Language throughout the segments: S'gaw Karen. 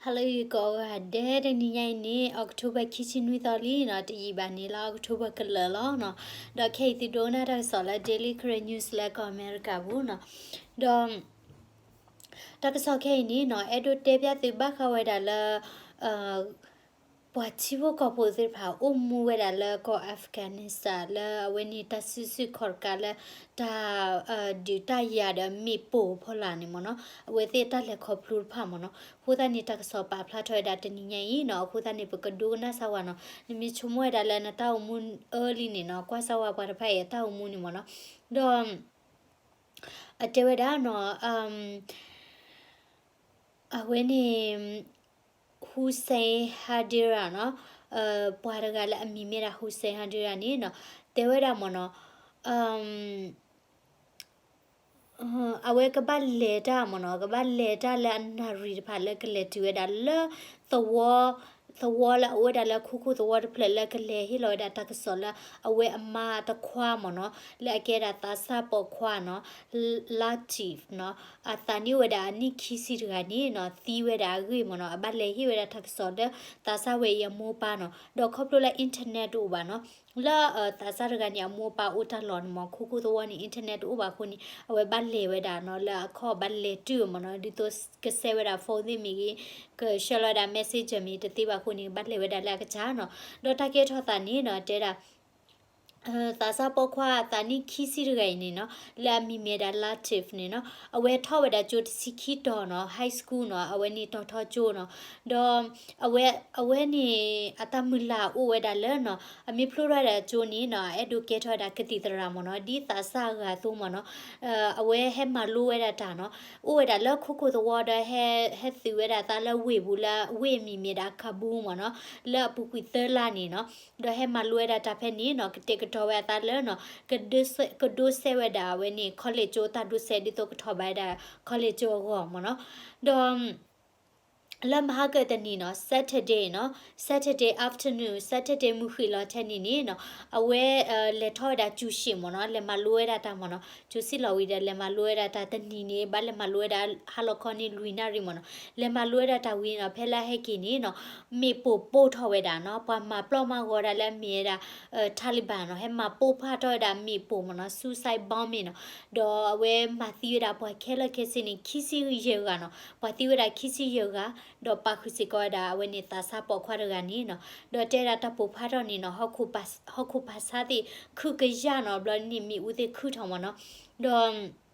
Hello ယကိးဂၤဒဲး, တနံၤညါအံၤန့ၣ် October ခံဆံနွံသီလံနီၤ, တယံာ်ဘၣ်န့ၣ်လၢ October ကလၢာ်လီၤနီၤ. ဒီးခဲအံၤသုဒိကနၣ်တၢ်ကစီၣ်လၢ Daily Karen News လၢကီၢ်အမဲရကၤပူၤနီၤ. ဒီးတၢ်ကစီၣ်ခဲအံၤန့ၣ်နီၤ, အဲၣ်ဒိးတဲပျၢ်သုဘၣ်ဃးဝဲဒၣ်လၢ ပှၤထံဖိကီၢ်ဖိသ့ၣ်တဖၣ် အိၣ်မူဝဲဒၣ်လၢကီၢ် Afghanistan လၢအဝဲန့ၣ်တၢ်စုဆူၣ်ခီၣ်တကးလၢ တၢ်ဒုးတၢ်ယၤဒီးမ့ၣ်ပိၢ်ဖီလာ်န့ၣ်မ့ၢ်နီၤ, အဝဲသ့ၣ်တၢ်လဲၤခီဖျိတဖၣ်မ့ၢ်နီၤ. အဃိသတးန့ၣ် တၢ်ကစီၣ်ပာ်ဖျါထီၣ်ဝဲဒၣ်တနံၤညါအံၤနီၤ, အဃိသတးန့ၣ် ပကဒိကနၣ်စၢၤဝဲနီၤ. နမ့ၢ်ဆိကမိၣ်ဝဲဒၣ်လၢနတၢ်အိၣ်မူ early န့ၣ်နီၤ, ကွၢ်စၢၤဝဲပှၤတဖၣ်အံၤအတၢ်အိၣ်မူန့ၣ်မ့ၢ်နီၤ. ဒီး အတဲဝဲဒၣ်နီၤ, အဝဲန့ၣ် Hussein Hadira နီၤ, ပှၤတဂၤလၢအမံၤမ့ၢ်ဒၣ် Hussein Hadira န့ၣ်နီၤ, တဲဝဲဒၣ်မ့ၢ်နီၤ, အဝဲကဘၣ်လဲၤတၢ်မ့ၢ်နီၤ, ကဘၣ်လဲၤတၢ်မ့ၢ်နီၤ, ကဘၣ်လဲၤတၢ်လၢအနၣ်ရံၣ်တဖၣ်လၢကလဲၤတုၤဝဲဒၣ်လၢ သဝီ သဝီလၢအအိၣ်ဝဲဒၣ်လၢခိခိၣ်သဝီတဖျၢၣ်လၢကလဲၤဟ့ၣ်လီၤဝဲဒၣ်တၢ်ကစီၣ်လၢ အဝဲအမါတခွါမ့ၢ်နီၤ, လၢအကဲဒၣ်သးစၢ်ပိာ်ခွါနီၤ, Latif နီၤ, အသးနံၣ်အိၣ်ဝဲဒၣ်အနံၣ်ခံဆံတဂၤန့ၣ်နီၤ, သံဝဲဒၣ်အဂ့ၢ်မ့ၢ်နီၤ, အဘၣ်လဲၤဟ့ၣ်ဝဲဒၣ်တၢ်ကစီၣ်လၢသးစၢ်ဝဲအံၤအမိၢ်ပၢ်နီၤ, ဒီးခီဖျိလၢ internet တအိၣ်ဘၣ်နီၤ, လၢသးစၢ်တဂၤန့ၣ် အမိၢ်အပၢ်အိၣ်တၢ်လီၢ်န့ၣ်မ့ၢ် ခိခိၣ်သဝီန့ၣ် internet တအိၣ်ဘၣ်အဃိန့ၣ် အဝဲဘၣ်လဲၤဝဲဒၣ်နီၤ, လၢအခီၣ်ဘၣ်လဲၤတုၤမ့ၢ်နီၤ, ဒ်သိးကစဲဝဲဒၣ် phone သ့ၣ်မ့ၢ်ဂ့ၤ, ကဆှၢလီၤဝဲဒၣ် messenger မ့ၢ်တသ့ဘၣ်အဃိန့ၣ် ဘၣ်လဲၤဝဲဒၣ်လၢအကစၢ်နီၤ. ဒီးတၢ်ကဲထီၣ်သးန့ၣ်နီၤ, တဲဒၣ် သးစၢ်ပိာ်ခွါအသးနံၣ်ခံဆံတဂၤအံၤန့ၣ်နီၤ, လၢအမံၤမ့ၢ်ဒၣ် Latif န့ၣ်နီၤ, အဝဲထီၣ်ဝဲဒၣ်ကၠိတဆံခံတီၤနီၤ, high school နီၤ, အဝဲန့ၣ်တီၤထီကၠိနီၤ. ဒီးအဝဲ အဝဲန့ၣ် အတၢ်မုၢ်လၢ်အိၣ်ဝဲဒၣ်လၢနီၤ, အမ့ၢ်ဖျိထီၣ်ဝဲဒၣ်ကၠိန့ၣ်နီၤ, အအဲၣ်ဒိးကဲထီၣ်ဝဲဒၣ်ကသံၣ်သရၣ်မ့ၢ်နီၤ, ဒ်သးစၢ်အဂၤအသိးမ့ၢ်နီၤ, အဝဲဟဲမၤလိဝဲဒၣ်တၢ်နီၤ, အိၣ်ဝဲဒၣ်လၢခိခိၣ်သဝီဒီး ဟဲသုးဝဲဒၣ်သးလၢဝ့ၢ်ပူၤလၢဝ့ၢ်အမံၤမ့ၢ်ဒၣ် Kabul မ့ၢ်နီၤ, လၢအပူၤကွံာ်သၢလါန့ၣ်နီၤ, ဒီးဟဲမၤလိဝဲဒၣ်တၢ်ဖဲန့ၣ်နီၤ, ကတဲာ်ကတီၤဝဲအသးလၢနီၤ, ကဒိးစဲဝဲဒၣ်အဝဲန့ၣ် college ကၠိတၢ်ဒိးစဲဒ်သိးကထီၣ်ဘၣ်ဝဲဒၣ် college ကၠိအဂီၢ်မ့ၢ်နီၤ, ဒီး လၢမဟါကၢတနံၤနီၤ, Saturday နီၤ, Saturday afternoon, Saturday မုၢ်ဃ့ၢ်လီၤထဲန့ၣ်န့ၣ်နီၤ, အဝဲလဲၤထီၣ်ဝဲဒၣ်ကၠိစ့ၣ်မ့ၢ်နီၤ, လဲၤမၤလိဝဲဒၣ်တၢ်မ့ၢ်နီၤ, ကၠိစ့ၣ်လီၤဝံၤဒီး လဲၤမၤလိဝဲဒၣ်တၢ်တနံၤန့ၣ် ဘၣ်လဲၤမၤလိဝဲဒၣ်ဟါလီၤခီန့ၣ်လွံၢ်နၣ်ရံၣ်မ့ၢ်နီၤ, လဲၤမၤလိဝဲဒၣ်တၢ်ဝံၤနီၤ, ဖဲလၢဟဲက့ၤန့ၣ်နီၤ, မ့ၣ်ပိၢ်ပိၢ်ထီၣ်ဝဲဒၣ်နီၤ, ပှၤမၤပျီၢ်မၤဂီၤဒၣ်လၢအမ့ၢ်ဝဲဒၣ် Taliban နီၤ, ဟဲမၤပိၢ်ဖးထီၣ်ဝဲဒၣ်မ့ၣ်ပိၢ်မ့ၢ်နီၤ, suicide bombing နီၤ, ဒီးအဝဲမၤသံဝဲဒၣ်ပှၤခဲလၢာ်ခဲဆ့န့ၣ် ခံဆံယဲၢ်ဂၤနီၤ, ပှၤသံဝဲဒၣ်ခံဆံယဲၢ်ဂၤ, ဒီးပာ်ဃုာ်စ့ၢ်ကီးဝဲဒၣ်အဝဲန့ၣ်သးစၢ်ပိာ်ခွါတဂၤန့ၣ်နီၤ, ဒီးတဲဝဲဒၣ်တၢ်ပိၢ်ဖးထီၣ်န့ၣ်နီၤ, ဟီၣ်ခိၣ်ဖးဆါသ့ၣ်ခုၣ်ကယၢ်နီၤ, ဘျီန့ၣ်မ့ၣ်အူသ့ၣ်ခုၣ်ထီၣ်မ့ၢ်နီၤ, ဒီး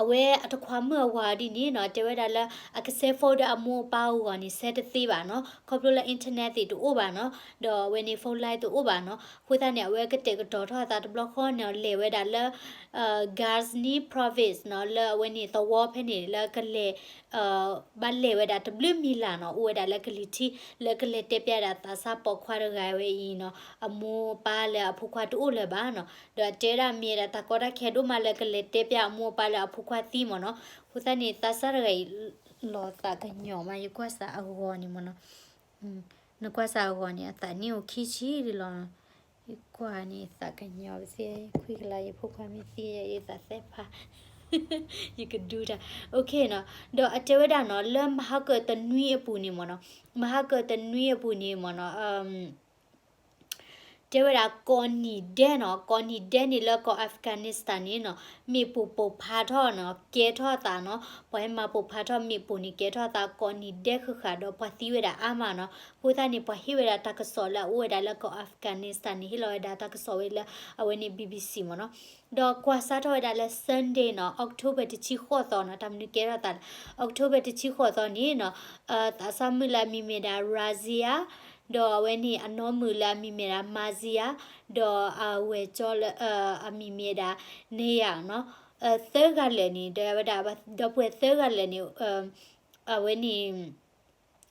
အဝဲအတခွါမုၣ်အဝၤဒ်န့ၣ်နီၤ, တဲဝဲဒၣ်လၢအကစဲး phone ဒီးအမိၢ်အပၢ်အဂီၢ်န့ၣ် စဲတသ့ဘၣ်နီၤ, ခီဖျိလၢ internet သ့ၣ်တအိၣ်ဘၣ်နီၤ, ဒီးအဝဲန့ၣ် phone line တအိၣ်ဘၣ်နီၤ, အဃိသတးန့ၣ် အဝဲကတဲာ်ကတီၤထီၣ်အသးတဘျီဃီန့ၣ် လဲၤဝဲဒၣ်လၢ Ghazni province နီၤ, လၢအဝဲန့ၣ်သဝီဖဲန့ၣ် လၢကလဲၤ ဘၣ်လဲၤဝဲဒၣ်တဘျုးမံၤလၢ်နီၤ, အိၣ်ဝဲဒၣ်လၢကလံၤထံး လၢကလဲၤတဲပျၢ်ဒၣ်သးစၢ်ပိာ်ခွါတဂၤဝဲအံၤနီၤ, အမိၢ်အပၢ်လၢအဖိခွါတအိၣ်လၢၤဘၣ်နီၤ, ဒီးတဲဝဲဒၣ်မ့ၢ်ဝဲဒၣ်တၢ်ကီတၢ်ခဲဒိၣ်မးလၢကလဲၤတဲပျၢ်အမိၢ်အပၢ်လၢအဖိခွါသံမ့ၢ်နီၤ, အဃိသတးန့ၣ် သးစၢ်တဂၤအံၤ လီၤသးကညီၤမး, ယကွၢ်စၢ်အဂီၤန့ၣ်မ့ၢ်နီၤ, နကွၢ်စၢ်အဂီၤန့ၣ် အသးနံၣ်အိၣ်ခံဆံဒ်လီၤ, ယကွၢ်န့ၣ် သးကညီၤပသ့ၣ် ခွံကလး ယဖိခွါမ့ၢ်သံ ယသးသဲဖး ယကဒူတၢ် OK နီၤ, ဒီးအတဲဝဲဒၣ်နီၤ, လၢမဟါကၢတနွံအပူၤန့ၣ်မ့ၢ်နီၤ, မဟါကၢတနွံအပူၤန့ၣ်မ့ၢ်နီၤ, တဲဝဲဒၣ်ကိးနံၤဒဲးနီၤ, ကိးနံၤဒဲးန့ၣ်လၢကီၢ် Afghanistan န့ၣ်နီၤ, မ့ၣ်ပိၢ်ပိၢ်ဖးထီၣ်နီၤ, ကဲထီၣ်သးနီၤ, ပှၤဟဲမၤပိၢ်ဖးထီၣ်မ့ၣ်ပိၢ်န့ၣ် ကဲထီၣ်သးကိးနံၤဒဲးဃၣ်ဃၣ်ဒီး ပှၤသံဝဲဒၣ်အါမးနီၤ, အဃိသတးန့ၣ် ပှၤဟ့ၣ်ဝဲဒၣ်တၢ်ကစီၣ်လၢအအိၣ်ဝဲဒၣ်လၢကီၢ် Afghanistan န့ၣ် ဟ့ၣ်လီၤဝဲဒၣ်တၢ်ကစီၣ်ဝဲလၢအဝဲန့ၣ် BBC မ့ၢ်နီၤ, ဒီးကွၢ်စးထီၣ်ဝဲဒၣ်လၢ Sunday နီၤ, October တဆံဃိးသီနီၤ, တၢ်မနုၤကဲထီၣ်သးလၢ October တဆံဃိးသီန့ၣ်နီၤ, သးစၢ်မုၣ်လၢအမံၤမ့ၢ်ဒၣ် Razia ဒီးအဝဲန့ၣ်အနီၢ်မုၣ်လၢအမံၤမ့ၢ်ဒၣ် Marzia ဒီးအဝဲၢ်ကၠီလၢ အမံၤမ့ၢ်ဒၣ် Naya နီၤ, သၢဂၤလၢာ်န့ၣ် ဒီးဝဲဒၣ် ဒီပုၢ်ဝဲၢ်သၢဂၤလၢာ်န့ၣ် အဝဲန့ၣ်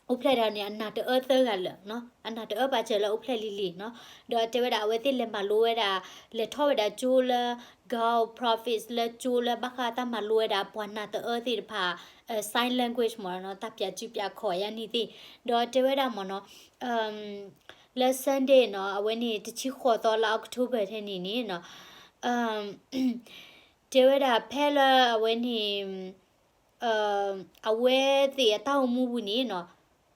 အိၣ်ဖျဲၣ်ဒၣ်န့ၣ် အနၢ်တအၢသၢဂၤလၢာ်နီၤ, အနၢ်တအၢပာ်စၢၤလၢအိၣ်ဖျဲၣ်လံၤလံၤနီၤ, ဒီးတဲဝဲဒၣ်အဝဲသ့ၣ်လဲၤမၤလိဝဲဒၣ် လဲၤထီၣ်ဝဲဒၣ်ကၠိလၢ Gao province လၢကၠိလၢဘၣ်ဃးတၢ်မၤလိဝဲဒၣ်ပှၤနၢ်တအၢသ့ၣ်တဖၣ် sign language မ့ၢ်နီၤ, တၢ်ပၠးစုပၠးခီၣ်ယါန့ၣ်သ့ၣ်, ဒီးတဲဝဲဒၣ်မ့ၢ်နီၤ လၢ Sunday နီၤ, အဝဲန့ၣ် တဆံဃိးသီလၢ October ထဲန့ၣ်န့ၣ်နီၤ, တဲဝဲဒၣ်ဖဲလၢအဝဲန့ၣ် အဝဲသ့ၣ်အတၢ်အိၣ်မူပူၤန့ၣ်နီၤ,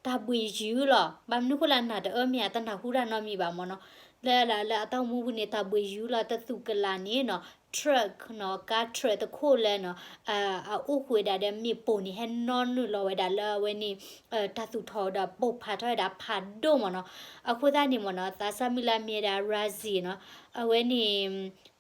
တၢ်ဘှ့ၣ်ယုၤလီၤ. ဘၣ်မနုၤဃိလၢအနၢ်တအၢမ့ၢ်ဧါ တနၢ်ဟူတၢ်နီတမံၤဘၣ်မ့ၢ်နီၤ. လၢဒၣ်လၢအတၢ်အိၣ်မူပူၤန့ၣ် တၢ်ဘှ့ၣ်ယုၤလီၤ တသူၣ်ကလးန့ၣ်နီၤ, truck နီၤ, ကါ truck တခိၣ်လၢနီၤ အအိၣ်ဃုာ်ဝဲဒၣ်ဒီးမ့ၣ်ပိၢ်န့ၣ် ဟဲနီၣ်နုာ်လီၤဝဲဒၣ်လၢအဝဲန့ၣ် တၢ်သူၣ်ထီၣ်ဒီးပိၢ်ဖးထီၣ်ဝဲဒၣ်ဖးဒိၣ်မ့ၢ်နီၤ. အဃိသတးန့ၣ်မ့ၢ်နီၤ သးစၢ်မုၢ်လၢအမ့ၢ်ဝဲဒၣ် Razi နီၤ, အဝဲန့ၣ်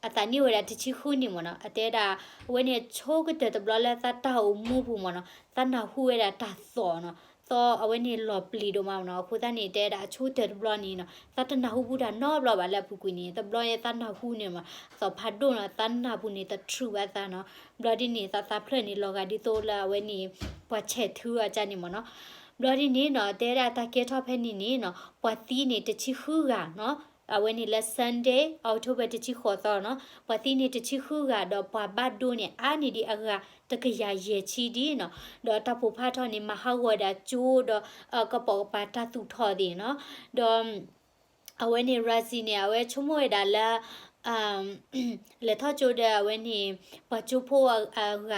အသးနံၣ်အိၣ်ဝဲဒၣ်တဆံဃုနံၣ်မ့ၢ်နီၤ. အတဲဒၣ် အဝဲန့ၣ်အဆိကတၢၢ်တဘျီလၢသးတၢ်အိၣ်မူပူၤမ့ၢ်နီၤ, သးနၢ်ဟူဝဲဒၣ်တၢ်သီၣ်နီၤ, သီၣ်အဝဲန့ၣ်လီၤပျံၤဒိၣ်မးမ့ၢ်နီၤ. အဃိသတးန့ၣ် တဲဒၣ်အဆိကတၢၢ်တဘျီန့ၣ်နီၤ သးတနၢ်ဟူဘူးတၢ်နီတဘျီဘၣ်လၢအပူၤကွံာ်န့ၣ်, တဘျီန့ၣ်သးနၢ်ဟူန့ၣ်မ့ၢ် သီၣ်ဖးဒိၣ်နီၤ, သးနၢ်ပူၤန့ၣ် တထြူးဘၣ်သးနီၤ. ဘျီဒ်န့ၣ် သးသးဖျၢၣ်န့ၣ် လီၤဂာ်ဒ်သိးလၢအဝဲန့ၣ် ပှၤဆဲးထုအီၤကန့ၣ်မ့ၢ်နီၤ. ဘျီဒ်န့ၣ်နီၤ တဲဒၣ်တၢ်ကဲထီၣ်ဖဲန့ၣ်န့ၣ်နီၤ ပှၤသံန့ၣ်တဆံဃုဂၤနီၤ, အဝဲန့ၣ်လၢ Sunday October တဆံဃိးသီနီၤ, ပှၤသံန့ၣ်တဆံဃုဂၤ ဒီးပှၤဘၣ်ဒိန့ၣ် အါန့ၢ်ဒံးအဂၤတကယၤယဲၢ်ဆံဒ်နီၤ, ဒီးတၢ်ပိၢ်ဖးထီၣ်န့ၣ် မၤဟးဂီၤဝဲဒၣ်ကၠိ ဒီး ကပိာ်ကပၤတၢ်သူၣ်ထီၣ်သ့ၣ်နီၤ, ဒီး အဝဲန့ၣ် Razi န့ၣ် အဝဲဆိကမိၣ်ဝဲဒၣ်လၢ လဲၤထီၣ်ကၠိဒီးအဝဲန့ၣ် ပှၤကၠိဖိအဂ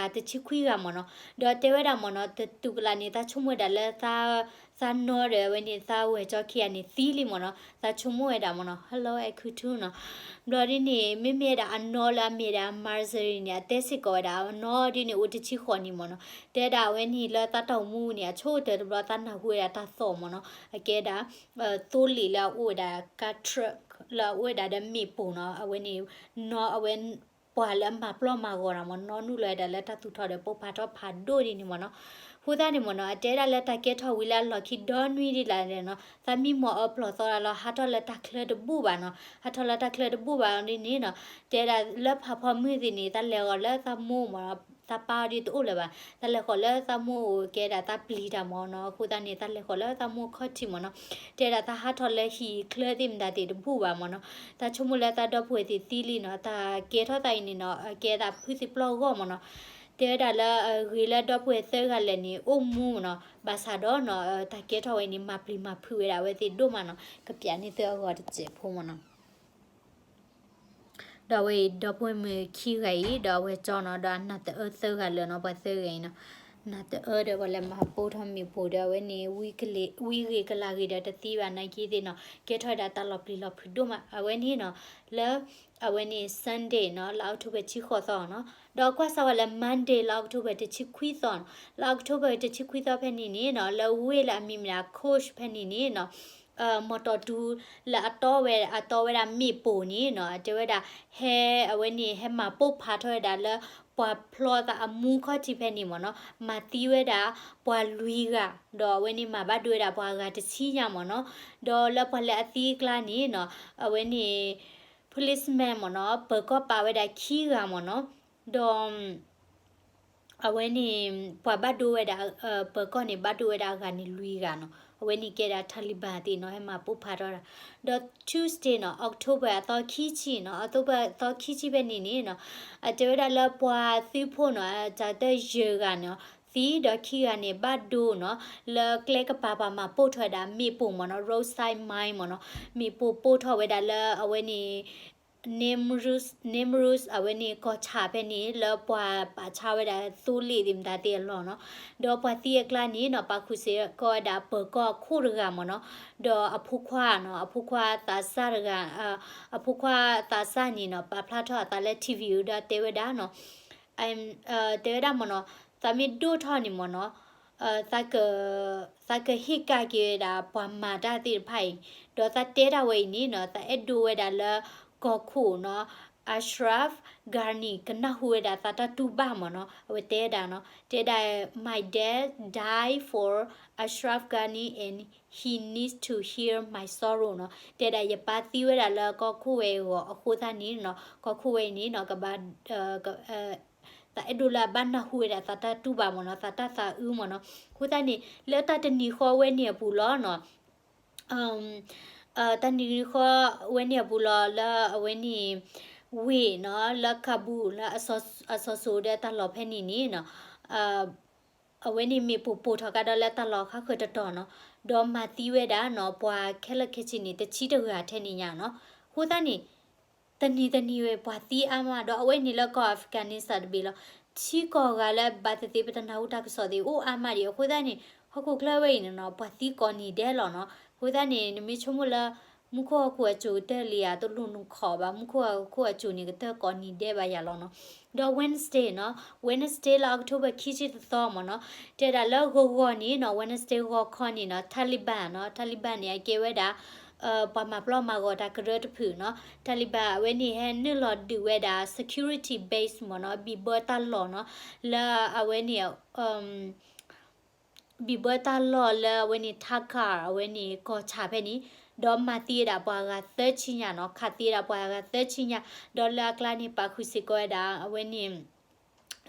ၤတဆံခွံဂၤမ့ၢ်နီၤ, ဒီးတဲဝဲဒၣ်မ့ၢ်နီၤ တသူၣ်ကလးန့ၣ် သးဆိကမိၣ်ဝဲဒၣ်လၢ သးနီၢ်ဒီးအဝဲန့ၣ် သးဝဲၢ်ကၠီခံဂၤန့ၣ် သံလံမ့ၢ်နီၤ, သးဆိကမိၣ်ဝဲဒၣ်မ့ၢ်နီၤ hello အဲၣ်ခူထူနီၤ, ဘျီဒ်န့ၣ် မ့မ့ၢ်ဝဲဒၣ်အနီၢ်လၢအမ့ၢ်ဒၣ် Marjorie န့ၣ် အတဲစ့ၢ်ကီးဝဲဒၣ် အနီၢ်ဒ်န့ၣ် အိၣ်တဆံဃိးနံၣ်မ့ၢ်နီၤ, တဲဒၣ်အဝဲန့ၣ်လၢသးတၢ်အိၣ်မူန့ၣ် အဆိကတၢၢ်တဘျီသးနၢ်ဟူဝဲဒၣ်တၢ်သီၣ်မ့ၢ်နီၤ, အကဲဒၣ် သိလ့ၣ်လၢအအိၣ်ဝဲဒၣ် ကါ truck လၢအအိၣ်ဝဲဒၣ်ဒီးမ့ၣ်ပိၢ်နီၤ, အဝဲန့ၣ် နီၢ်အဝဲ ပှၤလၢအမၤပျီမၤဂီၤတၢ်မ့ၢ်နီၤ နီၢ်နုာ်လီၤဝဲဒၣ်လၢတၢ်သူၣ်ထီၣ်ဒီးပိၢ်ဖးထီၣ်ဖးဒိၣ်ဒ်န့ၣ်မ့ၢ်နီၤ, အဃိသတးန့ၣ်မ့ၢ်နီၤ အတဲဒၣ်လၢတၢ်ကဲထီၣ်ဝံၤလၢအလီၢ်ခံဒီနွံဒ်လဲၣ်နီၤ သးမံမီၢ်အၢပျီၢ်သီတၢ်လီၤ ဟးထီၣ်လၢတၢ်ချၢတဘူၣ်ဘၣ်နီၤ, ဟးထီၣ်လၢတၢ်ချၢတဘူၣ်ဘၣ်ဒ်န့ၣ်နီၤ, တဲဒၣ်လၢဖးဖီမုၢ်သ့ၣ်န့ၣ် သးလဲၤဃီၤလၢသးမိၢ်မ့ၢ်နီၤ သးပၢ်အီၤဒ်တအိၣ်လၢၤဘၣ်, သးလဲၤဃီၤလၢသးမိၢ်အိၣ်ကဲဒၣ်သးပျံၤတၢ်မ့ၢ်နီၤ, အဃိသတးန့ၣ် သးလဲၤဃီၤလၢသးမိၢ်ခီၣ်ထံးမ့ၢ်နီၤ, တဲဒၣ်သးဟးထီၣ်လၢဟံၣ်ချၢသ့ၣ်မတၤသ့ၣ်တဘူၣ်ဘၣ်မ့ၢ်နီၤ, သးဆိကမိၣ်လၢသးဒီပုၢ်ဝဲၢ်သ့ၣ်သံလံနီၤ, တၢ်ကဲထီၣ်သးအံၤန့ၣ်နီၤ ကဲသးဖုသံပျီၢ်ဂီၢ်မ့ၢ်နီၤ, တဲဝဲဒၣ်လၢအဂ့ၤလၢဒီပုၢ်ဝဲၢ်သၢဂၤလၢာ်န့ၣ် အိၣ်မူနီၤ, ဘၣ်ဆၣ်ဒီးနီၤ တၢ်ကဲထီၣ်ဝဲန့ၣ် မၤပျံၤမၤဖုးဝဲဒၣ်အဝဲသ့ၣ်ဒိၣ်မးနီၤ, ကပျးန့ၢ်သုအဂီၢ်တစဲးဖိမ့ၢ်နီၤ. ဒီးအဝဲအံၤဒီပုၢ်ဝဲၢ်မုၣ်ခံဂၤအံၤ ဒီးအဝဲကၠီနီၤ, ဒီးအနၢ်တအၢသၢဂၤလၢာ်နီၤ, ပှၤသၢဂၤအံၤနီၤ, နၢ်တအၢဒီးပှၤလၢမၤပိၢ်ထီၣ်မ့ၣ်ပိၢ်ဒီး အဝဲန့ၣ် ဝံၤဂ့ၤကလးဂ့ၤဒီးတသံဘၣ်နာ်က့သ့ၣ်နီၤ, ကဲထီၣ်ဝဲဒၣ်တၢ်လီၤပျံၤလီၤဖုးဒိၣ်မး, အဝဲန့ၣ်နီၤ, လၢ အဝဲန့ၣ် Sunday နီၤ, လၢ October တဆံဃိးသီနီၤ, ဒီးကွၢ်စၢ်ဝဲလၢ Monday လၢ October တဆံခွံသီနီၤ, လၢ October တဆံခွံသီဖဲန့ၣ်န့ၣ်နီၤ, လၢဝ့ၢ်လၢအမံၤမ့ၢ်ဒၣ် Coast ဖဲန့ၣ်န့ၣ်နီၤ မီၢ်တီၢ်တူလၢအတီဝဲ အတီဝဲဒၣ်မ့ၣ်ပိၢ်န့ၣ်နီၤ, တဲဝဲဒၣ် ဟဲ အဝဲန့ၣ် ဟဲမၤပိၢ်ဖးထီၣ်ဝဲဒၣ်လၢ ပှၤဖျီသးအမူခီၣ်ထံးဖဲန့ၣ်မ့ၢ်နီၤ, မၤသံဝဲဒၣ် ပှၤလွံၢ်ဂၤ, ဒီးအဝဲန့ၣ်မၤဘၣ်ဒိဝဲဒၣ်ပှၤအဂၤတဆံညါမ့ၢ်နီၤ, ဒီးလၢပှၤလၢအသံအကျါန့ၣ်နီၤ, အဝဲန့ၣ် policeman မ့ၢ်နီၤ, ပၢၤကီၢ်ပာ်ဝဲဒၣ်ခံဂၤမ့ၢ်နီၤ, ဒီး အဝဲန့ၣ် ပှၤဘၣ်ဒိဝဲဒၣ် ပၢၤကီၢ်န့ၣ် ဘၣ်ဒိဝဲဒၣ်အဂၤန့ၣ်လွံၢ်ဂၤနီၤ, အဝဲန့ၣ်ကဲဒၣ် Taliban သ့ၣ်နီၤ, ဟဲမၤပိၢ်ဖးထီၣ်ဒၣ်, ဒီး Tuesday နီၤ, October အသီခံဆံနီၤ, October အသီခံဆံဖဲန့ၣ်န့ၣ်နီၤ, အတဲဝဲဒၣ်လၢပှၤသုးဖိနီၤ, တၢ်တယဲၢ်ဂၤနီၤ, သံဒီးခံဂၤန့ၣ် ဘၣ်ဒိနီၤ, လၢကျဲကပၤပှၤမၤပိၢ်ထီၣ်ဝဲဒၣ်မ့ၣ်ပိၢ်မ့ၢ်နီၤ, roadside mine မ့ၢ်နီၤ, မ့ၣ်ပိၢ်ပိၢ်ထီၣ်ဝဲဒၣ်လၢအဝဲန့ၣ် Nemours, Nemours အဝဲန့ၣ်ကီၢ်ဆၣ်ဖဲန့ၣ် လၢပှၤပာ်ဆါဝဲဒၣ်သိလ့ၣ်သ့ၣ်မတၤသ့ၣ်အလီၢ်နီၤ, ဒီးပှၤသံအကျါန့ၣ်နီၤ, ပာ်ခူၣ်စ့ၢ်ကီးဝဲဒၣ်ပၢၤကီၢ်အခိၣ်တဂၤမ့ၢ်နီၤ, ဒီးအဖိခွါနီၤ, အဖိခွါသးစၢ်တဂၤ, အဖိခွါသးစၢ်န့ၣ်နီၤ, ပာ်ဖျါထီၣ်အသးလၢ ထံၣ်ဝံၤ ဒီးတဲဝဲဒၣ်နီၤ, တဲဝဲဒၣ်မ့ၢ်နီၤ, သးမ့ၢ်ဒိၣ်ထီၣ်န့ၣ်မ့ၢ်နီၤ, သးက, သးကဟ့ၣ်ကၣ်က့ၤဝဲဒၣ်ပှၤမၤတၢ်သ့ၣ်တဖၣ်အံၤ, ဒီးသးတဲဒၣ်ဝဲအံၤန့ၣ်နီၤ, သးအဲၣ်ဒိးဝဲဒၣ်လၢကီၢ်ခိၣ်နီၤ, Ashraf Ghani ကနၢ်ဟူဝဲဒၣ်သးတၢ်တူၢ်ဘၣ်မ့ၢ်နီၤ, အဝဲတဲဒၣ်နီၤ, တဲဒၣ် My dad died for Ashraf Ghani and he needs to hear my sorrow နီၤ, တဲဒၣ်ယပၢ်သံဝဲဒၣ်လၢကီၢ်ခိၣ်ဝဲအဂီၢ် အဃိသတးန့ၣ်နီၤ, ကီၢ်ခိၣ်ဝဲအံၤန့ၣ်နီၤ, ကဘၣ် သးအဲၣ်ဒိးလၢအဘၣ်နၢ်ဟူဝဲဒၣ်သးတၢ်တူၢ်ဘၣ်မ့ၢ်နီၤ, သးတၢ်သးအုးမ့ၢ်နီၤ, အဃိသတးန့ၣ် လၢတၢ်တနံၤဃီဝဲန့ၣ်အပူၤလီၤနီၤ, တၢ်တနံၤဃီဝဲန့ၣ်အပူၤလီၤ လၢအဝဲန့ၣ် ဝ့ၢ်နီၤ လၢ Kabul လၢအစီၤစိၤဒီးတၢ်လီၢ်ဖဲန့ၣ်န့ၣ်နီၤ, အဝဲန့ၣ်မ့ၣ်ပိၢ်ပိၢ်ထီၣ်ကဒီးလၢတၢ်လီၢ်ခါဃၢၤတတီၤနီၤ, ဒီးမၤသံဝဲဒၣ်နီၤ ပှၤခဲလၢာ်ခဲဆ့န့ၣ် တဆံတဂၤထဲန့ၣ်ညါနီၤ, အဃိသတးန့ၣ် တနံၤတနံၤဝဲပှၤသံအါမး ဒီးအဝဲန့ၣ်လၢကီၢ် Afghanistan တဘ့ၣ်လီၤ, ထံကီၢ်ဂၤလၢဘၣ်သ့ၣ်သ့ၣ် ပတနၢ်ဟူတၢ်ကစီၣ်သ့ၣ်အိၣ်အါမးဒံး. အဃိသတးန့ၣ် ဟီၣ်ခိၣ်ချၢဝဲအံၤန့ၣ်နီၤ ပှၤသံကိးနံၤဒဲးလီၤနီၤ. အဃိသတးန့ၣ် နမ့ၢ်ဆိကမိၣ်လၢ မူခိၣ်ဟီၣ်ခိၣ်အစိၤကတၢၢ်လံဧါ တလိၣ်နခီၣ်ဘၣ်, မူခိၣ်ဟီၣ်ခိၣ်အစိၤန့ၣ် ကတၢၢ်ကိးနံၤဒဲးဘၣ်ယၤလီၤနီၤ. ဒီး Wednesday နီၤ, Wednesday လၢ October ခံဆံတသီမ့ၢ်နီၤ, တဲဒၣ်လၢဂီၤဂီၤန့ၣ်နီၤ Wednesday ဂီၤခီန့ၣ်နီၤ Taliban နီၤ, Taliban န့ၣ် အကဲဝဲဒၣ် ပှၤမၤပျီမၤဂီၤတၢ်ကရၢတဖုနီၤ. Taliban အဝဲန့ၣ်ဟဲနုာ်လီၤဒုးဝဲဒၣ် security base မ့ၢ်နီၤ, ဘံၣ်ဘၢတၢ်လီၢ်နီၤ, လၢအဝဲန့ၣ် ဘံၣ်ဘၢတၢ်လီၢ်လၢအဝဲန့ၣ် Takhar အဝဲန့ၣ် ကီၢ်ဆၣ်ဖဲန့ၣ်, ဒီးမၤသံဝဲဒၣ်ပှၤဂၤသၢဆံညါနီၤ, ခးသံဝဲဒၣ်ပှၤဂၤသၢဆံညါ, ဒီးလၢအကျါန့ၣ် ပာ်ဃုာ်စ့ၢ်ကီးဝဲဒၣ် အဝဲန့ၣ်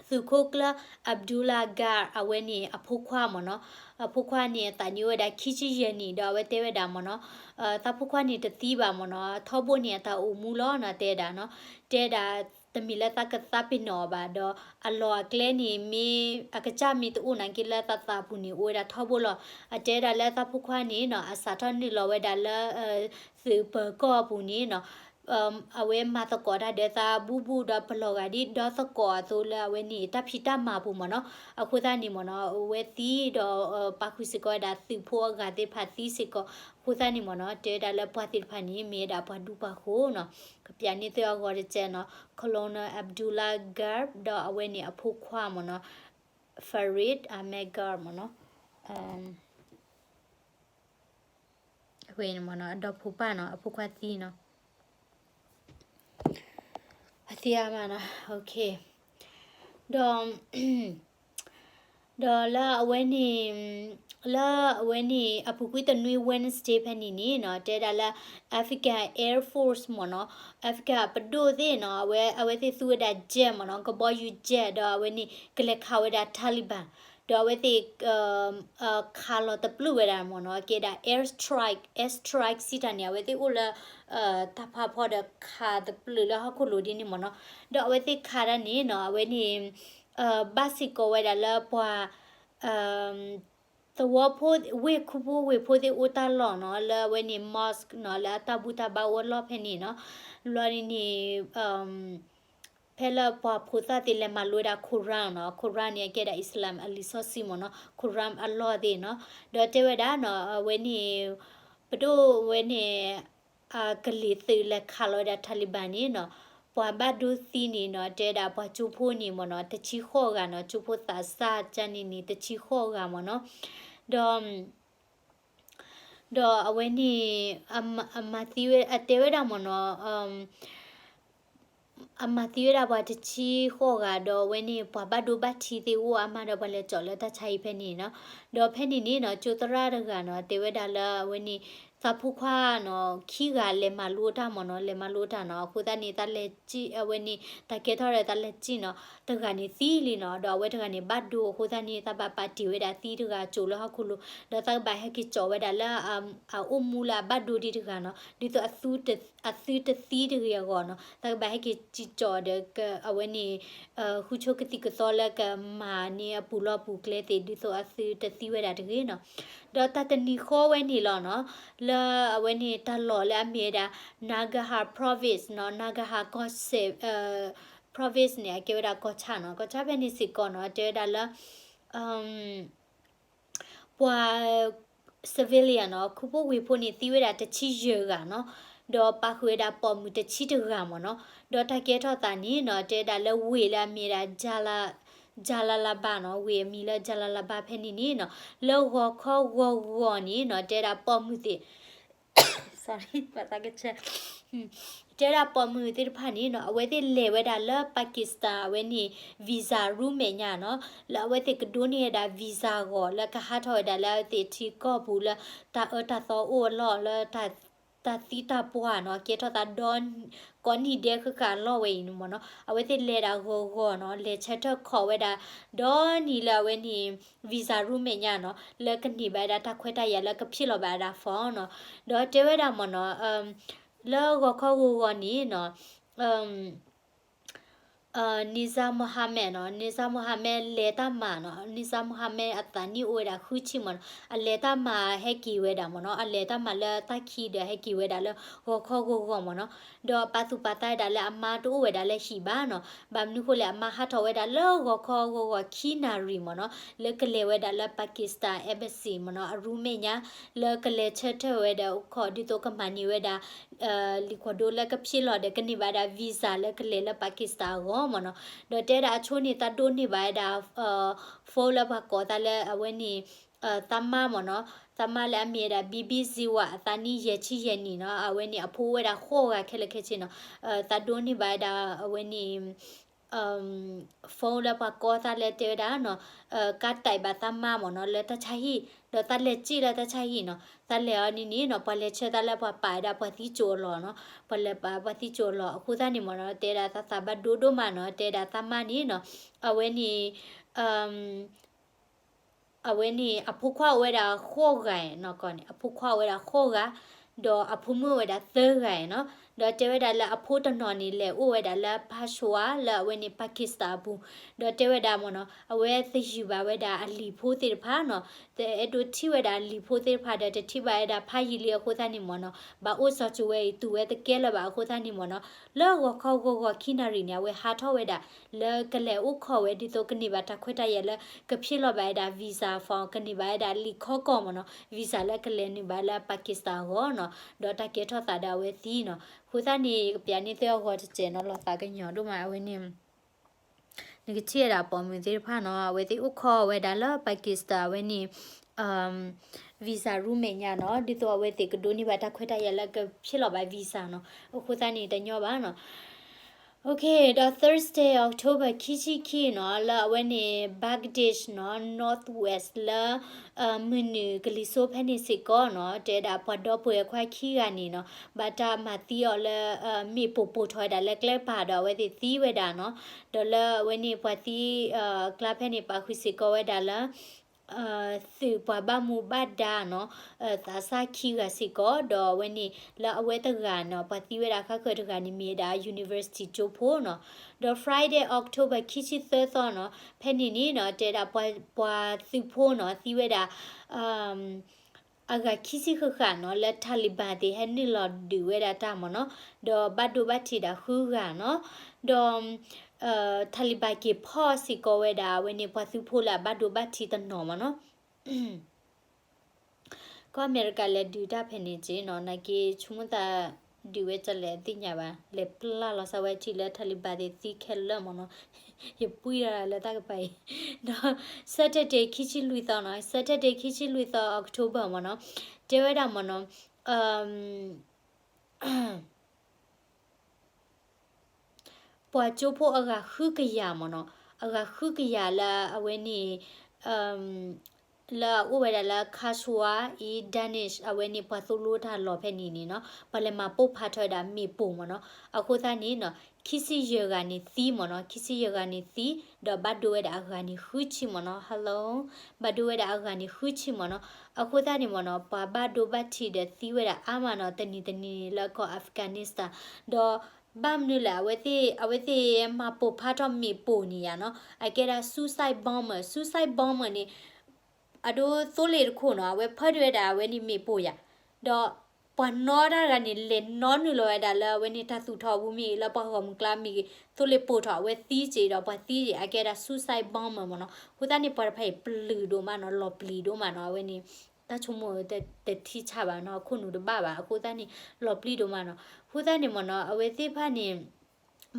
သုးခိၣ်ကျၢၢ် Abdullah Gul အဝဲန့ၣ် အဖိခွါမ့ၢ်နီၤ, အဖိခွါန့ၣ် အသးနံၣ်အိၣ်ဝဲဒၣ်ခံဆံယဲၢ်နံၣ်, ဒီးအဝဲတဲဝဲဒၣ်မ့ၢ်နီၤ, သးဖိခွါန့ၣ်တသံဘၣ်မ့ၢ်နီၤ, ထီဘိန့ၣ် အတၢ်အိၣ်မူလီၤနီၤ, တဲဒၣ်နီၤ, တဲဒၣ် တမ့ၢ်လၢသးကသးပ့ၤနီၣ်အီၤဘၣ်, ဒီးအလီၢ်အကျဲန့ၣ် မ့ၢ်အကစၢ်မ့ၢ်တအိၣ်နာ်က့ လၢသးသးပူၤန့ၣ် အိၣ်ဝဲဒၣ်ထီဘိလီၤ. အတဲဒၣ်လၢသးဖိခွါန့ၣ်နီၤ အစးထီၣ်နုာ်လီၤဝဲဒၣ်လၢ သုးပၢၤကီၢ်အပူၤန့ၣ်နီၤ, အဝဲမၤသကိးတၢ်ဒီးသးဘူးဘူး ဒီးပလီၢ်ဂာ်ဒ်ဒီသကိးအသိးလၢအဝဲန့ၣ် တၢ်ဖံးတၢ်မၤပူၤမ့ၢ်နီၤ. အဃိသတးန့ၣ်မ့ၢ်နီၤ အဝဲသံဒီး ပာ်ဃုာ်စ့ၢ်ကီးဝဲဒၣ်သုးဖိအဂၤသ့ၣ်တဖၣ်သံစ့ၢ်ကီး. အဃိသတးန့ၣ်မ့ၢ်နီၤ တဲဝဲဒၣ်လၢပှၤသ့ၣ်တဖၣ်န့ၣ် မ့ၢ်ဝဲဒၣ်ပှၤဒူပှၤဃိၤနီၤ. ကပျးန့ၢ်သုအဂီၢ်တစဲးနီၤ, Colonel Abdullah Gul ဒီးအဝဲန့ၣ်အဖိခွါမ့ၢ်နီၤ, Farid Ahmed Gul မ့ၢ်နီၤ. အဝဲန့ၣ်မ့ၢ်နီၤ အဒီဖိပၢ်နီၤ အဖိခွါသံနီၤ. အသံအါမးနီၤ ဒီး ဒီးလၢအဝဲန့ၣ် လၢအဝဲန့ၣ် အပူၤကွံာ်တနွံ Wednesday ဖဲန့ၣ်န့ၣ်နီၤ တဲဒၣ်လၢ Afghan Air Force မ့ၢ်နီၤ Afghan ပဒိၣ်သ့ၣ်နီၤ အဝဲ အဝဲသ့ၣ်သူဝဲဒၣ် jet မ့ၢ်နီၤ ကဘီယူၤ jet ဒီးအဝဲန့ၣ် ကလဲၤခးဝဲဒၣ် Taliban ဒီးအဝဲသ့ၣ် ခးလီၤတပျုာ်ဝဲဒၣ်မ့ၢ်နီၤ ကဲဒၣ် air strike, air strike စံးတၢ်န့ၣ် အဝဲသ့ၣ်အိၣ်လၢ တၢ်ဖးဖီဒီးခးတပျုာ်လၢဟီၣ်ခိၣ်လိၤဒ်န့ၣ်မ့ၢ်နီၤ ဒီးအဝဲသ့ၣ်ခးတၢ်န့ၣ်နီၤ အဝဲန့ၣ် ဘၣ်စ့ၢ်ကီးဝဲဒၣ်လၢပှၤ သဝီဖိ ဝ့ၢ်ခူဖိဝ့ၢ်ဖိသ့ၣ်အိၣ်တၢ်လီၢ်နီၤ လၢအဝဲန့ၣ် mosque နီၤ လၢအတၢ်ဘူၣ်တၢ်ဘါအိၣ်အလီၢ်ဖဲန့ၣ်နီၤ ဘျီန့ၣ်န့ၣ် ဖဲလၢပှၤဖိသၣ်သ့ၣ်လဲၤမၤလိဝဲဒၣ် Quran နီၤ Quran န့ၣ် အကဲဒၣ် Islam အလံာ်စီဆှံမ့ၢ်နီၤ Quran အလီၢ်သ့ၣ်နီၤ ဒီးတဲဝဲဒၣ်နီၤ အဝဲန့ၣ် ပဒိၣ်ဝဲန့ၣ် ကလံၤသုးလဲၤခးလီၤဝဲဒၣ် Taliban န့ၣ်နီၤ ပှၤဘၣ်ဒိသံန့ၣ်နီၤ တဲဝဲဒၣ်ပှၤကၠိဖိန့ၣ်မ့ၢ်နီၤ တဆံဃိးဂၤနီၤ ကၠိဖိသးစၢ်ကန့ၣ်န့ၣ် တဆံဃိးဂၤမ့ၢ်နီၤ ဒီး ဒီးအဝဲန့ၣ် အမၤသံဝဲ အတဲဝဲဒၣ်မ့ၢ်နီၤ အမၤသံဝဲဒၣ်ပှၤတဆံဃိးဂၤ ဒီးအဝဲန့ၣ် ပှၤဘၣ်ဒိဘၣ်ထံးသ့ၣ်အိၣ်အါမးဒီး ပှၤလဲၤကၠီၣ်လၢတၢ်ဆါဟံၣ်ဖဲန့ၣ်နီၤ ဒီးဖဲန့ၣ်န့ၣ်နီၤ ကၠိသရၣ်တဂၤနီၤ တဲဝဲဒၣ်လၢအဝဲန့ၣ် သးဖိခွါနီၤ ခံဂၤလဲၤမၤလိတၢ်မ့ၢ်နီၤ လဲၤမၤလိတၢ်နီၤ အဃိသတးန့ၣ် တၢ်လဲၤစံၣ် အဝဲန့ၣ် တၢ်ကဲထီၣ်ဒီးတၢ်လဲၤစံၣ်နီၤ တဂၤန့ၣ်သံလံနီၤ ဒီးအဝဲတဂၤန့ၣ် ဘၣ်ဒိအဃိသတးန့ၣ် သးဘၣ်ပာ်တ့ၢ်ဝဲဒၣ်သံတဂၤကၠိၣ်လၢဟီၣ်ခိၣ်လိၤ ဒီးသးကဘၣ်ဟဲက့ၤကၠီၣ်ဝဲဒၣ်လၢ အအိၣ်မူလၢအဘၣ်ဒိဒံးတဂၤနီၤ ဒ်သိး အသုတသံတသံတဂ့ၤအဂီၢ်နီၤ သးကဘၣ်ဟဲက့ၤစံၣ်ကၠီၣ်ဒီး အဝဲန့ၣ် ဃုဆိကသံၣ်ကသီလၢကမၤန့ၢ်အပူၤလီၢ်ပူၤကျဲသ့ၣ် ဒ်သိးအသုတသံဝဲဒၣ်တဂ့ၤနီၤ ဒီးတၢ်တနံၤဃီဝဲန့ၣ်လီၤနီၤ လၢအဝဲန့ၣ်တၢ်လီၢ်လၢအမ့ၢ်ဝဲဒၣ် Nangarhar Province နီၤ Nangarhar ကီၢ်စဲၣ် Province န့ၣ် အကဲဝဲဒၣ်ကီၢ်ဆၣ်နီၤ ကီၢ်ဆၣ်ဖဲန့ၣ်စ့ၢ်ကီးနီၤ တဲဝဲဒၣ်လၢ ပှၤ civilian နီၤ ခူဖိဝ့ၢ်ဖိန့ၣ် သံဝဲဒၣ်တဆံယဲၢ်ဂၤနီၤ ဒီးပာ်ဃုာ်ဝဲဒၣ်ပိာ်မုၣ်တဆံတဂၤမ့ၢ်နီၤ ဒီးတၢ်ကဲထီၣ်သးန့ၣ်နီၤ တဲဒၣ်လၢဝ့ၢ်လၢအမ့ၢ်ဒၣ် Jala- Jalalabad နီၤ ဝ့ၢ်အမံၤလၢ Jalalabad ဖဲန့ၣ်န့ၣ်နီၤ လၢဂီၤခီဂီၤဂီၤန့ၣ်နီၤ တဲဒၣ်ပိာ်မုၣ်သ့ၣ် sorry ဘၣ်သးကဆဲး တဲဒၣ်ပိာ်မုၣ်သ့ၣ်တဖၣ်န့ၣ်နီၤ အဝဲသ့ၣ်လဲၤဝဲဒၣ်လၢ Pakistan အဝဲန့ၣ် visa ရူမဲာ်ညါနီၤ လၢအဝဲသ့ၣ်ကဒိးန့ၢ်ဝဲဒၣ် visa ဂီၢ် လၢကဟးထီၣ်ဝဲဒၣ်လၢအဝဲသ့ၣ်ထံကီၢ်ပူၤလၢ တၢ်အၢတၢ်သီအိၣ်အလီၢ်လၢ တၢ်သံတၢ်ပှၢ်နီၤ ကဲထီၣ်သးဒီ ကိးနံၣ်ဒဲးဃၣ်ဃၣ်အလီၢ်ဝဲအံၤန့ၣ်မ့ၢ်နီၤ အဝဲသ့ၣ်လဲၤဒၣ်ဂီၤဂီၤနီၤ လဲၤဆၢထၢၣ်ခီၣ်ဝဲဒၣ် ဒီနံၤလၢအဝဲန့ၣ် visa ရူမဲာ်ညါနီၤ လၢကန့ၢ်ဘၣ်ဝဲဒၣ်တၢ်ခွဲးတၢ်ယာ်လၢကဖံးလီၤဘၣ်ဝဲဒၣ် form နီၤ ဒီးတဲဝဲဒၣ်မ့ၢ်နီၤ လၢဂီၤခီဂီၤဂီၤန့ၣ်နီၤ Nizar Mohammed နီၤ, Nizar Mohammed လဲၤတၢ်မၤနီၤ, Nizar Mohammed အသးနံၣ်အိၣ်ဝဲဒၣ်ဃုဆံမ့ၢ်နီၤ, အလဲၤတၢ်မၤဟဲက့ၤဝဲဒၣ်မ့ၢ်နီၤ, အလဲၤတၢ်မၤလၢတၢ်ခံဒီးဟဲက့ၤဝဲဒၣ်လၢဂီၤခီဂီၤဂီၤမ့ၢ်နီၤ, ဒီးပာ်သူၣ်ပာ်သးဝဲဒၣ်လၢအမါတအိၣ်ဝဲဒၣ်လၢဟံၣ်ဘၣ်နီၤ, ဘၣ်မနုၤဃိလဲၣ် အမါဟးထီၣ်ဝဲဒၣ်လၢဂီၤခီဂီၤဂီၤခံနၣ်ရံၣ်မ့ၢ်နီၤ, လၢကလဲၤဝဲဒၣ်လၢ Pakistan Embassy မ့ၢ်နီၤ, အရူမဲာ်ညါ လၢကလဲၤဆၢထၢၣ်ဝဲဒၣ်အိၣ်ခိး ဒ်သိးကမၤန့ၢ်ဝဲဒၣ် လံာ်ခိၣ်ဒိလၢကဖျ့လီၤဒီးကန့ၢ်ဘၣ်ဒၣ် visa လၢကလဲၤလၢ Pakistan အဂီၢ်မ့ၢ်နီၤ, ဒီးတဲဒၣ်အဆိန့ၣ် သးဒိးန့ၢ်ဘၣ်ဝဲဒၣ် phone လၢပှၤကိးသးလၢအဝဲန့ၣ် သးမါမ့ၢ်နီၤ, သးမါလၢအမ့ၢ်ဝဲဒၣ် Bibi Ziwa အသးနံၣ်ယဲၢ်ဆံယဲၢ်နံၣ်နီၤ, အဝဲန့ၣ်အဖိအိၣ်ဝဲဒၣ်ဃိးဂၤခဲလၢာ်ခဲဆ့နီၤ, သးဒိးန့ၢ်ဘၣ်ဝဲဒၣ်အဝဲန့ၣ် phone လၢပှၤကိးသးလၢတဲဝဲဒၣ်နီၤ, ကးတဲာ်ဘၣ်သးမါမ့ၢ်နီၤ လၢတၢ်ဆါဟံၣ်, ဒီးသးလဲၤစ့ၢ်လၢတၢ်ဆါဟံၣ်နီၤ, သးလဲၤအီၤန့ၣ်န့ၣ်နီၤ ပှၤလဲၤဆှၢသးလၢပှၤပာ်ဝဲဒၣ်ပှၤသံကၠိအလီၢ်နီၤ, ပှၤလဲၤပာ်ပှၤသံကၠိအလီၢ် အဃိသတးန့ၣ်မ့ၢ်နီၤ တဲဒၣ်သးသးဘၣ်ဒိဒိၣ်မးနီၤ, တဲဒၣ်သးမါန့ၣ်နီၤ, အဝဲန့ၣ် အဝဲန့ၣ် အဖိခွါအိၣ်ဝဲဒၣ်ဃိးဂၤနီၤ, ကီးန့ၣ် အဖိခွါအိၣ်ဝဲဒၣ်ဃိးဂၤ, ဒီးအဖိမုၣ်အိၣ်ဝဲဒၣ်သၢဂၤနီၤ, ဒီးတဲဝဲဒၣ်လၢအဖိတနီၤန့ၣ် လဲၤအိၣ်ဝဲဒၣ်လၢ Peshawar လၢအဝဲန့ၣ် Pakistan အပူၤ, ဒီးတဲဝဲဒၣ်မ့ၢ်နီၤ အဝဲသယုၢ်ဘၣ်ဝဲဒၣ်အလံၤဖိသ့ၣ်တဖၣ်နီၤ, တအဲၣ်ဒိးထံၣ်ဝဲဒၣ်အလံၤဖိသ့ၣ်တဖၣ်ဒီး တထံၣ်ဘၣ်ဝဲဒၣ်ဖးယံာ်လံအဃိသတးန့ၣ်မ့ၢ်နီၤ, ဘၣ်အိၣ်စီၤစူၤဝဲအံၤ တူၢ်ဝဲတကဲလၢၤဘၣ်အဃိသတးန့ၣ်မ့ၢ်နီၤ, လၢဂီၤခီဂီၤဂီၤခံနၣ်ရံၣ်န့ၣ် အဝဲဟးထီၣ်ဝဲဒၣ် လၢကလဲၤအိၣ်ခိးဝဲ ဒ်သိးကန့ၢ်ဘၣ်တၢ်ခွဲးတၢ်ယာ်လၢ ကဖျ့လီၤဘၣ်ဝဲဒၣ် visa form ကန့ၢ်ဘၣ်ဝဲဒၣ်လံာ်ခီကီၢ်မ့ၢ်နီၤ, visa လၢကလဲၤနုာ်ဘၣ်လၢ Pakistan အဂီၢ်နီၤ, ဒီးတၢ်ကဲထီၣ်သးဒီးအဝဲသံနီၤ, အဃိသတးန့ၣ် ယကပျးန့ၢ်သုအဂီၤတစဲးနီၤ, လီၤသးကညီၤဒိၣ်မး အဝဲန့ၣ် နကထံၣ်ဝဲဒၣ်ပိာ်မုၣ်သ့ၣ်တဖၣ်နီၤ, အဝဲသ့ၣ်အိၣ်ခိးဝဲဒၣ်လၢ Pakistan အဝဲန့ၣ် visa ရူမဲာ်ညါနီၤ, ဒ်သိးအဝဲသ့ၣ်ကဒိးန့ၢ်ဘၣ်တၢ်ခွဲးတၢ်ယာ်လၢကဖျ့လီၤဘၣ် visa နီၤ, အဃိသတးန့ၣ်တညီဘၣ်နီၤ. ဒီး Thursday October ခံဆံခံနီၤ, လၢအဝဲန့ၣ် Bangladesh နီၤ, North West လၢ မုၢ်နုာ်ကလံၤစိးဖဲန့ၣ်စ့ၢ်ကီးနီၤ, တဲဒၣ်ပှၤဒီပုၢ်ဝဲၢ်ခွါခံဂၤန့ၣ်နီၤ, ဘၣ်တၢ်မၤသံအီၤလၢ မ့ၣ်ပိၢ်ပိၢ်ထီၣ်ဝဲဒၣ်လၢကျဲကပၤဒီးအဝဲသ့ၣ်သံဝဲဒၣ်နီၤ, ဒီးလၢအဝဲန့ၣ်ပှၤသံ ကျါဖဲန့ၣ် ပာ်ဃုာ်စ့ၢ်ကီးဝဲဒၣ်လၢ သုးပှၤဘၣ်မူဘၣ်ဒါနီၤ, သးစၢ်ခံဂၤစ့ၢ်ကီး, ဒီးအဝဲန့ၣ် လၢအဝဲတဂၤနီၤ, ပှၤသံဝဲဒၣ်ဃါဃၢၤတဂၤန့ၣ်မ့ၢ်ဝဲဒၣ် university ကၠိဖိနီၤ. ဒီး Friday October ခံဆံသၢသီနီၤ, ဖဲန့ၣ်န့ၣ်နီၤ, တဲဒၣ်ပှၤသုးဖိနီၤ, သံဝဲဒၣ် အဂၤခံဆံဃၣ်ဃၣ်နီၤ, လၢ Taliban သ့ၣ်ဟဲနုာ်လီၤဒုးဝဲဒၣ်တၢ်မ့ၢ်နီၤ, ဒီးဘၣ်ဒိဘၣ်ထံးဒၣ်ဃုဂၤနီၤ, ဒီး Taliban က့ၤဖီၣ်စ့ၢ်ကီးဝဲဒၣ် အဝဲန့ၣ်ပှၤသုးဖိလၢအဘၣ်ဒိဘၣ်ထံးတနီၤမ့ၢ်နီၤ. ကီၢ်အမဲရကၤလဲၤဒုးတၢ်ဖဲန့ၣ်က့နီၤ, နာ်က့ဆိကမိၣ်သးဒုးဝဲဒ်လဲၣ်သ့ၣ်ညါဘၣ်, လဲၤပျၢ်လီၤစၢၤဝဲထံလၢ Taliban သ့ၣ်သံခဲလၢာ်မ့ၢ်နီၤ, ယပှံၢ်ဒၣ်လၢတၢ်ကပၤအံၤ, ဒီး Saturday ခံဆံလွံၢ်သီနီၤ, Saturday ခံဆံလွံၢ်သီ October မ့ၢ်နီၤ, တဲဝဲဒၣ်မ့ၢ်နီၤ ပှၤကၠိဖိအဂၤဃုကယၤမ့ၢ်နီၤ, အဂၤဃုကယၤလၢအဝဲန့ၣ် လၢအအိၣ်ဝဲဒၣ်လၢ Kashaw အံၤ Danish အဝဲန့ၣ်ပှၤသိၣ်လိတၢ်လီၢ်ဖဲန့ၣ်န့ၣ်နီၤ, ပှၤလဲၤမၤပိၢ်ဖးထီၣ်ဝဲဒၣ်မ့ၣ်ပိၢ်မ့ၢ်နီၤ, အဃိသတးန့ၣ်နီၤ ခံဆံယဲၢ်ဂၤန့ၣ်သံမ့ၢ်နီၤ, ခံဆံယဲၢ်ဂၤန့ၣ်သံ, ဒီးဘၣ်ဒိဝဲဒၣ်အဂၤန့ၣ်ဃုဆံမ့ၢ်နီၤ, hello, ဘၣ်ဒိဝဲဒၣ်အဂၤန့ၣ်ဃုဆံမ့ၢ်နီၤ, အဃိသတးန့ၣ်မ့ၢ်နီၤ ပှၤဘၣ်ဒိဘၣ်ထံးဒီးသံဝဲဒၣ်အါမးနီၤ, တနံၤတနံၤန့ၣ်လၢကီၢ် Afghanistan, ဒီး ဘၣ်မနုၤလဲၣ် အဝဲသ့ၣ် အဝဲသ့ၣ်မၤပိၢ်ဖးထီၣ်မ့ၣ်ပိၢ်န့ၣ်ယါနီၤ, အကဲဒၣ် suicide bomber, suicide bomber န့ၣ် အဒိသိလ့ၣ်တခိၣ်နီၤ, အဝဲဖၢဒၣ်ဝဲဒၣ်အဝဲန့ၣ်မ့ၣ်ပိၢ်ယါ, ဒီးပှၤနီတဂၤန့ၣ် လဲၤနီနုာ်လီၤဝဲဒၣ်လၢအဝဲန့ၣ်တၢ်သူၣ်ထီၣ်အပူၤမ့ၢ်ဂ့ၤ လၢပှၤဂီၢ်မုၢ်ကျါမ့ၢ်ဂ့ၤ, သိလ့ၣ်ပိၢ်ထီၣ်အဝဲသံက့ဒီး ပှၤသံက့ အကဲဒၣ် suicide bomber မ့ၢ်နီၤ, အဃိသတးန့ၣ် ပှၤတဖၣ်အံၤပျုၤဒိၣ်မးနီၤ, လီၤပျံၤဒိၣ်မးနီၤ, အဝဲန့ၣ် တၢ်ဆိကမိၣ်တထံၣ်ဆၣ်ဘၣ်နီၤ, အခိၣ်နူာ်တဘၣ်ဘၣ်, အဃိသတးန့ၣ် လီၤပျံၤဒိၣ်မးနီၤ, အဃိသတးန့ၣ်မ့ၢ်နီၤ အဝဲသ့ၣ်တဖၣ်န့ၣ်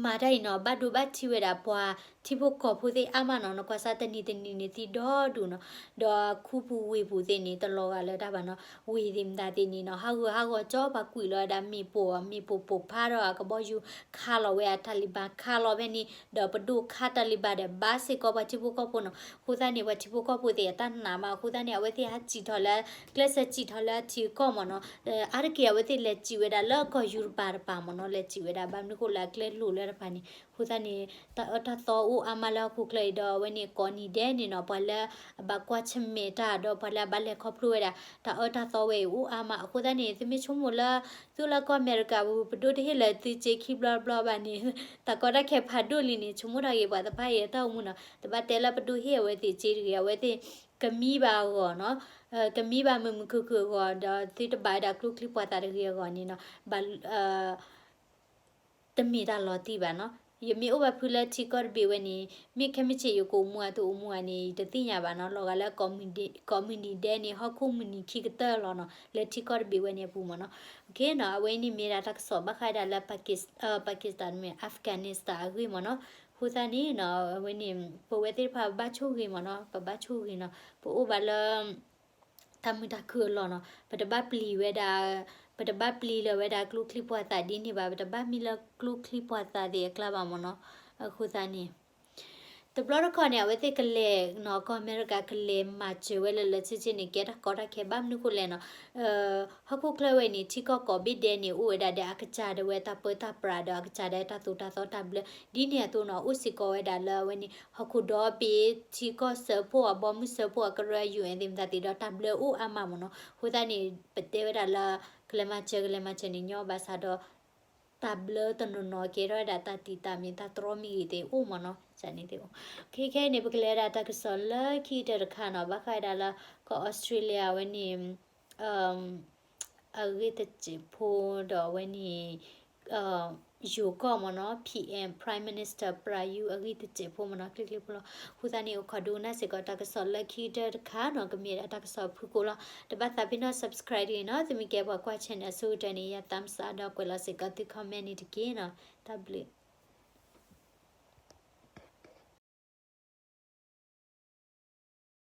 မၤတၢ်အံၤနီၤ ဘၣ်ဒိဘၣ်ထံးဝဲဒၣ်ပှၤထံဖိကီၢ်ဖိသ့ၣ်အါမးနီၤ, နကွၢ်စၢ်တနံၤတနံၤန့ၣ်သံဒီဒူၣ်နီၤ, ဒီးခူပူၤဝ့ၢ်ပူၤသ့ၣ်န့ၣ် တလီၤဂာ်လၢတၢ်ဘၣ်နီၤ, ဝ့ၢ်သ့ၣ်မတၤသ့ၣ်န့ၣ်နီၤ ဟးဂူာ်ဟးဂီၤကၠီ ပှၤကွံာ်လီၤဝဲဒၣ်မ့ၣ်ပိၢ်, မ့ၣ်ပိၢ်ပိၢ်ဖးဒီးအကဘီယူၤခးလီၤဝဲအ Taliban ခးလီၤဖဲန့ၣ်, ဒီးပဒိၣ်ခး Taliban ဒီးဘါစ့ၢ်ကီးပှၤထံဖိကီၢ်ဖိနီၤ, အဃိသတးန့ၣ် ပှၤထံဖိကီၢ်ဖိသ့ၣ်အတၢ်နာ်မး, အဃိသတးန့ၣ် အဝဲသ့ၣ်ဟးစံၣ်ထီၣ်လၢ ကျဲးစၢးစံၣ်ထီၣ်လၢအထံအကီၢ်မ့ၢ်နီၤ, အါတက့ၢ်အဝဲသ့ၣ်လဲၤစံၣ်ဝဲဒၣ်လၢကီၢ်ယူရပၤတပၤမ့ၢ်နီၤ, လဲၤစံၣ်ဝဲဒၣ် ဘၣ်မနုၤဃိလၢအကျဲလိၤလၢတပၤန့ၣ် အဃိသတးန့ၣ် တၢ်အၢတၢ်သီအိၣ်အါမးလၢဟီၣ်ခိၣ်ချၢအံၤဒီး အဝဲန့ၣ်ကိးနံၤဒဲးန့ၣ်နီၤ ပှၤလၢအဘၣ်ကွၢ်ဆၢၣ်မဲာ်တၢ်ဒီးပှၤလၢအဘၣ်လဲၤခီဖျိဝဲဒၣ် တၢ်အၢတၢ်သီဝဲအံၤအိၣ်အါမး အဃိသတးန့ၣ် သုမ့ၢ်ဆိကမိၣ်လၢ သုလၢကီၢ်အမဲရကၤပူၤ ပဒိၣ်တဟ့ၣ်လၢသုစ့ခံဘျီတဘျီဘၣ်န့ၣ် တၢ်ကီတၢ်ခဲဖးဒိၣ်လံန့ၣ် ဆိကမိၣ်ထီၣ်က့ၤပှၤသ့ၣ်တဖၣ်အံၤအတၢ်အိၣ်မူနီၤ တဘၣ်တဲလၢပဒိၣ်ဟ့ၣ်အဝဲသ့ၣ်စ့တဂ့ၤ အဝဲသ့ၣ် ကမံဘၣ်အဂီၢ်နီၤ ကမံဘၣ်မုာ်မုာ်ခုၣ်ခုၣ်အဂီၢ် ဒီးသုတဘၣ်ဝဲဒၣ်ကျိချံပှာ်သၣ်တဂ့ၤအဂီၢ်န့ၣ်နီၤ ဘၣ် တမ့ၢ်တၢ်လီၤတံၢ်ဘၣ်နီၤ ယမ့ၢ်အိၣ်ဘၣ်ဖုလၢထံကီၢ်တဘ့ၣ်ဝဲန့ၣ် မ့ၢ်ခဲမုၢ်ဆ့ၣ်ယကအိၣ်မူဧါတအိၣ်မူဧါန့ၣ် ယတသ့ၣ်ညါဘၣ်နီၤ လီၤဂာ်လၢ ကိးမုၢ်နံၤဒဲးန့ၣ် ဟီၣ်ခိၣ်မုၢ်နံၤခံကတၢၢ်လီၤနီၤ လၢထံကီၢ်တဘ့ၣ်ဝဲန့ၣ်အပူၤမ့ၢ်နီၤ နီၤ အဝဲန့ၣ်မ့ၢ်ဒၣ်တၢ်ကစီၣ်ဘၣ်ဃးဒၣ်လၢ Pakistan မ့ၢ် Afghanistan အဂ့ၢ်မ့ၢ်နီၤ အဃိသတးန့ၣ်နီၤ အဝဲန့ၣ် ပဝဲသ့ၣ်တဖၣ်ဘၣ်ဆိၣ်ဂ့ၤမ့ၢ်နီၤ ပဘၣ်ဆိၣ်ဂ့ၤနီၤ ပအိၣ်ဘၣ်လၢ တၢ်မုာ်တၢ်ခုၣ်အလီၢ်နီၤ ပတဘၣ်ပျံၤဝဲဒၣ် ပတဘၣ်ပျံၤလၢၤဝဲဒၣ်ကျိချံပှာ်သၣ်ဒ်န့ၣ်ဘၣ် ပတဘၣ်မံလၢကျိချံပှာ်သၣ်သ့ၣ်အကျါဘၣ်မ့ၢ်နီၤ အဃိသတးန့ၣ် တဘျီတခီၣ်န့ၣ် အဝဲသ့ၣ်ကလဲၤနီၤ ကီၢ်အမဲရကၤကလဲၤမၤစၢၤဝဲလၢလၢဆ့ဆ့န့ၣ် ကဲတၢ်ကီတၢ်ခဲဘၣ်မနုၤဃိလဲၣ်နီၤ ဟီၣ်ခိၣ်ချၢဝဲန့ၣ် ထံကီၢ်ကိးဘ့ၣ်ဒဲးန့ၣ် အိၣ်ဝဲဒၣ်ဒီးအကစၢ်ဒၣ်ဝဲတၢ်ပၢတၢ်ပြးဒီးအကစၢ်ဒၣ်တၢ်သိၣ်တၢ်သီတၢ်ဘျၢ ဒ်န့ၣ်အသိးနီၤ အိၣ်စ့ၢ်ကီးဝဲဒၣ်လၢအဝဲန့ၣ် ဟီၣ်ခိၣ်ဒီဘ့ၣ် ထံကီၢ်စၢဖှိၣ် အဘီမုၢ်စၢဖှိၣ် အကရၢ ယူၣ်အဲၣ် သ့ၣ်မတၤသ့ၣ်ဒီးတၢ်ဘျၢအိၣ်အါမးမ့ၢ်နီၤ အဃိသတးန့ၣ် ပတဲဝဲဒၣ်လၢ ကလဲၤမၤစၢၤ ကလဲၤမၤစၢၤန့ၣ်ညီဘၣ်ဆၣ်ဒီး တၢ်ဘျၢတနီၤနီၤကဲထီၣ်ဝဲဒၣ်တၢ်တံာ်တာ်မ့ၢ်တၢ်တြီမ့ၢ်ဂ့ၤသ့ၣ်အိၣ်မ့ၢ်နီၤ န့ၣ်သ့ၣ်အိၣ် ခဲခဲအံၤန့ၣ် ပကလဲၤဝဲဒၣ်တၢ်ကစီၣ်လၢခံကတၢၢ်တခါနီၤ ဘၣ်ဃးဝဲဒၣ်လၢ ကီၢ်အီစထြ့လယါဝဲန့ၣ် အဂ့ၢ်တစဲးဖိဒီးအဝဲန့ၣ် ယိၤကီၢ်မ့ၢ်နီၤ PM Prime Minister Prayut အဂ့ၢ်တစဲးဖိမ့ၢ်နီၤ ချ့ချ့ဖိလီၤ အဃိသတးန့ၣ် အိၣ်ခိးဒိကနၣ်စ့ၢ်ကီးတၢ်ကစီၣ်လၢခံကတၢၢ်တခါနီၤ ကမ့ၢ်ဒၣ်တၢ်ကစီၣ်ဖုၣ်ကိာ်လီၤ တဘၣ်သးပ့ၤနီၣ် subscribe တဂ့ၤနီၤ သုမ့ၢ်ကဲပှၤကွၢ် channel အဆိကတၢၢ်န့ၣ် ယ thumbs up ဒီးကွဲးလီၤစ့ၢ်ကီးသု comment န့ၣ်တက့ၢ်နီၤ တၢ်ဘျုး